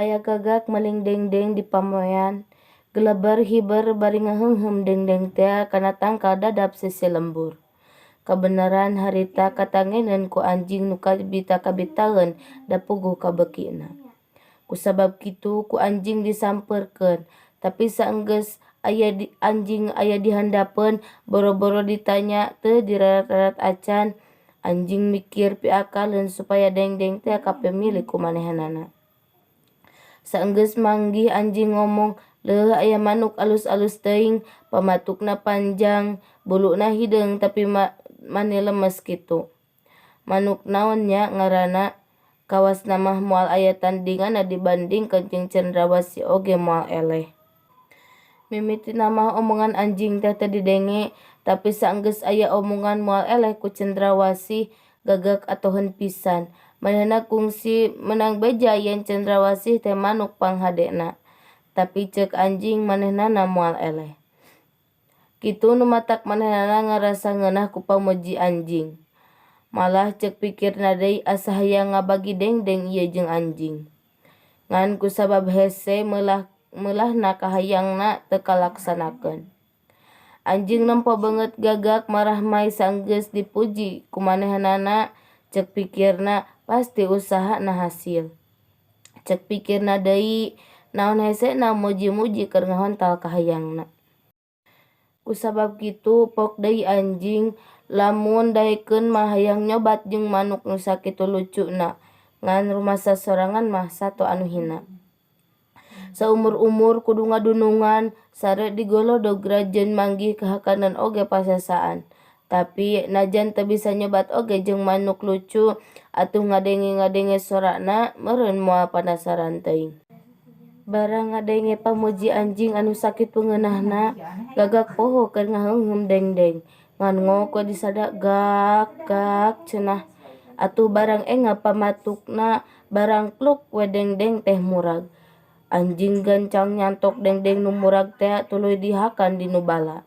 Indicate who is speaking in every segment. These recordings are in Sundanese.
Speaker 1: Aya gagak maling dengdeng di pamoean. Geleber hiber bari ngaheungheum dengdeng tea kana tangkal dadap sisi lembur. Kabeneran harita katangeneun ku anjing nu kabita-kabitaeun da puguh kabeukina. Kusabab kitu ku anjing disampeurkeun, tapi saenggeus aya anjing aya di handapeun boro-boro ditanya teu dirarat-rarat acan. Anjing mikir piakaleun supaya dengdeng tea kapamilih ku manehanana. Saenggeus manggih anjing ngomong, "Leuh aya manuk alus-alus teuing, pamatukna panjang, buluna hideung tapi mani lemes kitu. Manuk naon nya ngaranna? Kawasna mah moal aya tandinganna dibandingkeun jeung cendrawasih oge moal eleh." Mimitina mah omongan anjing teh teu didenge, tapi saenggeus aya omongan moal eleh ku cendrawasih, gagak atoheun pisan. Manehna kungsi meunang beja yen cendrawasih teh manuk panghadena. Tapi ceuk anjing manehnana moal eleh. Kitu nu matak manehnana ngarasa ngeunah ku pamuji anjing. Malah ceuk pikirna deui asa hayang ngabagi dengdeng ieu jeung anjing. Ngan kusabab hese meulahna kahayangna teu kalaksanakeun. Anjing nempo beungeut gagak marahmai saenggeus dipuji ku manehnana, ceuk pikirna pasti usahana hasil. Ceuk pikirna deui naon hesena muji-muji keur ngahontal kahayangna. Kusabab kitu pok deui anjing lamun daekeun mah hayang nyobat jeung manuk nu sakitu lucuna ngan rumasa sorangan mah sato anu hina. Saumur-umur kudu ngadunungan sare digolodog rajeun manggih kahakanan oge pasasaan. Tapi najan teu bisa nyobat oge jeung manuk lucu atuh ngadenge-ngadenge sorana meureun moal panasaran teuing. Barang ngadenge pamuji anjing anu sakitu ngeunahna, gagak poho keur ngaheungheum dengdeng. Ngan ngok we disada gaak gaak cenah. Atuh barang engap pamatukna barang kluk we dengdeng teh murag. Anjing gancang nyantok dengdeng nu murag tea tuluy dihakan dinu bala.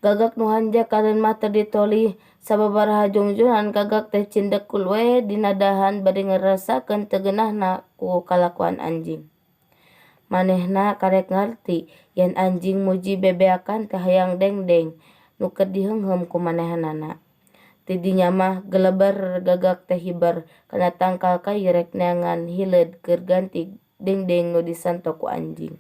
Speaker 1: Gagak nu hanjakaleun mah teu ditolih, sababaraha jungjunan gagak teh cindekul we dina dahan bari ngarasakeun teu geunahna ku kalakuan anjing. Manehna karek ngarti yen anjing muji bebeakan teh hayang dengdeng nu keur diheungheum ku manehnana. Ti dinya mah geleber gagak teh hiber kana tangkal kai rek neangan hileud keur ganti dengdeng nu disantok ku anjing.